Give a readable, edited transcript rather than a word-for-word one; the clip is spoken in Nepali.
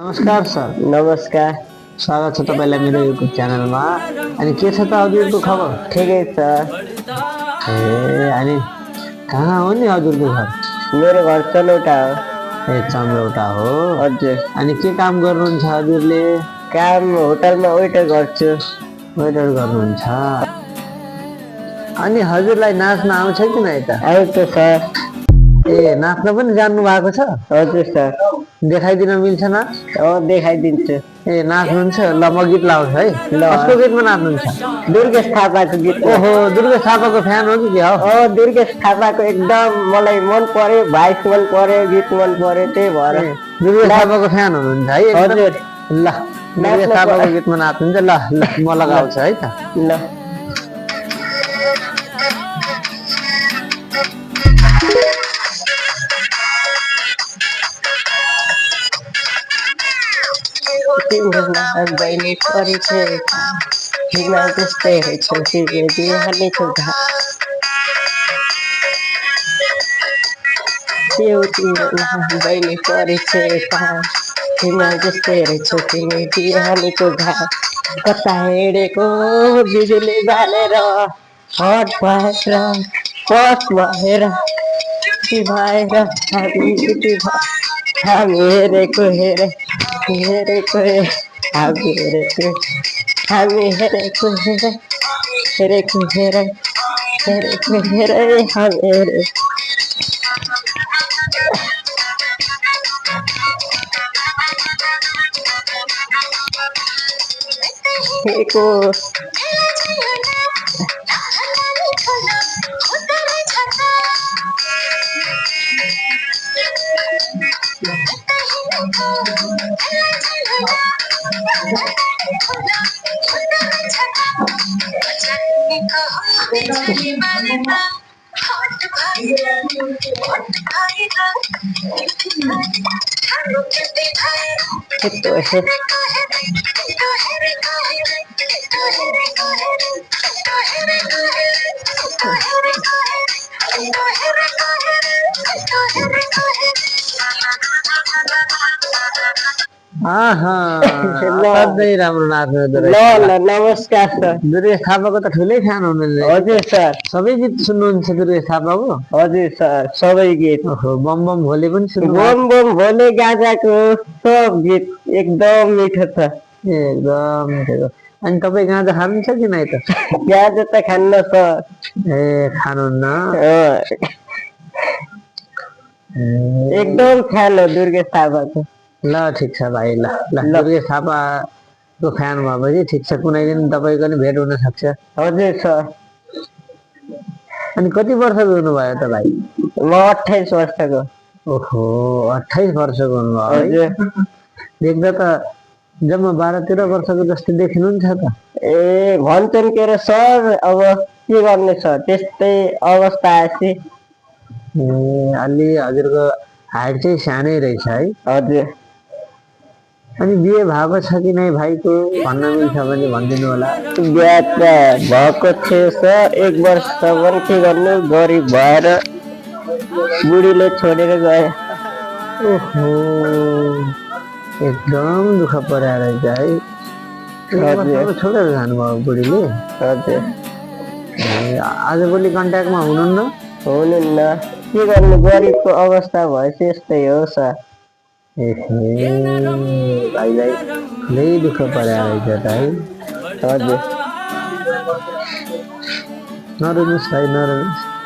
नमस्कार सर। नमस्कार। स्वागत छ तपाईँलाई मेरो युट्युब च्यानलमा। अनि के छ त हजुरको खबर? ठिकै छ। ए अनि कहाँ हो नि हजुरको घर? मेरो घर चलौटा हो। ए चम्रौटा हो। हजुर। अनि के काम गर्नुहुन्छ हजुरले? काम होटलमा वेटर गर्छु। वेटर गर्नुहुन्छ। अनि हजुरलाई नाच्न आउँछ कि नै त? आउँछ सर। ए नाच्न पनि जान्नु भएको छ? हजुर सर। देखाइदिन मिल्छ न? देखाइदिन्छु। ए नाच्नुहुन्छ? ल म गीत लाउँछु है। ल। कसको गीतमा नाच्नुहुन्छ? दुर्गेश थापाको गीत। ओहो, दुर्गेश थापाको फ्यान हो कि के हो? दुर्गेश थापाको एकदम मलाई मन पर्यो, भाइस मन पर्यो, गीत मन पर्यो, त्यही भएर। दुर्गेश थापाको फ्यान हुनुहुन्छ है? हजुर। ल दुर्गेश थापाको गीतमा नाच्नुहुन्छ। ल ल म लगाउँछु है त। ल। बहिनी परिचय हिमाल जस्तै रहेछौ तिमी दिहानीको घाट बहिनी परिचय हिमाल जस्तै रहेछौ तिमी दिहानीको घाट कता हिँडेको बिजुली बालेर हट भएर पट भएर भएर हामी हेरेको हेरेको हामी हेरेको हामी हेरेको हेरेको हेरेको हामी हेरेको असाध्यै राम्रो नाच्नु। नमस्कार सर। दुर्गेश थापाको त ठुलै फ्यान हुनुहुन्छ। हजुर सर। सबै गीत सुन्नुहुन्छ दुर्गेश थापाको? हजुर सर, सबै गीत। बम बम भोले पनि सुन्नु? बम बम भोले गाजाको सब गीत एकदम मिठो छ। एकदम मिठो। अनि तपाईँ गाँजा खानुहुन्छ कि नै त? गाँजा त खान्न सर। ए खानुहुन्न? एकदम फ्यान हो दुर्गेश थापाको। ल ठिक छ भाइ। ल ल दुर्गेश थापाको फ्यान भएपछि ठिक छ, कुनै दिन तपाईँको नि भेट हुन सक्छ। हजुर सर। अनि कति वर्षको हुनुभयो त भाइ? म 28 वर्षको। ओहो, 28 वर्षको हुनुभयो है? देख्दा त जम्मा 12-13 वर्षको जस्तै देखिनुहुन्छ त। ए भन्छन् के अरे सर, अब के गर्ने सर, त्यस्तै अवस्था आएपछि। ए अलि हजुरको हाइट चाहिँ सानै रहेछ है? हजुर। अनि बिहे भएको छ कि नै भाइको भन्न मिल्छ भने भनिदिनु होला। बिहे त भएको थियो सर, 1 वर्षसम्म के गर्नु, गरिब भएर बुढीले छोडेर गए। ओहो, एकदम दुःख परेको रहेछ है? छोडेर जानुभयो बुढीले? हजुर। आजभोलि कन्ट्याक्टमा हुनुहुन्न? हुनुहुन्न, के गर्नु, गरिबको अवस्था भएपछि यस्तै हो सर। भाइलाई ठुलै दुःख परेको रहेछ त है? हजुर। नरुनुहोस् भाइ, नरुनुहोस्।